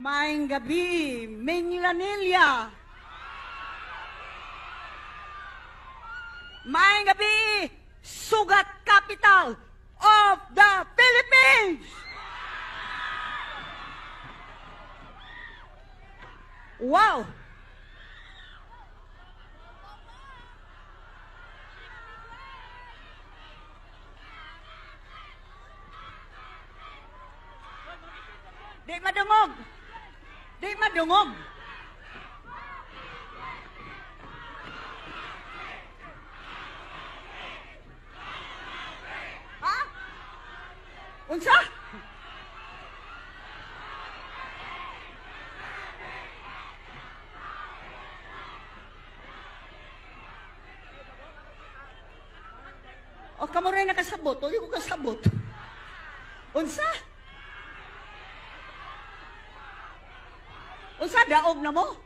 Maayong gabi, Minglanilla. Maayong gabi, Sugat Capital of the Philippines! Wow! Di madungog! Di madungog! Ha? Unsa? O kamo rin nakasabot, o di ko kasabot. Unsa? Unsa daog na mo?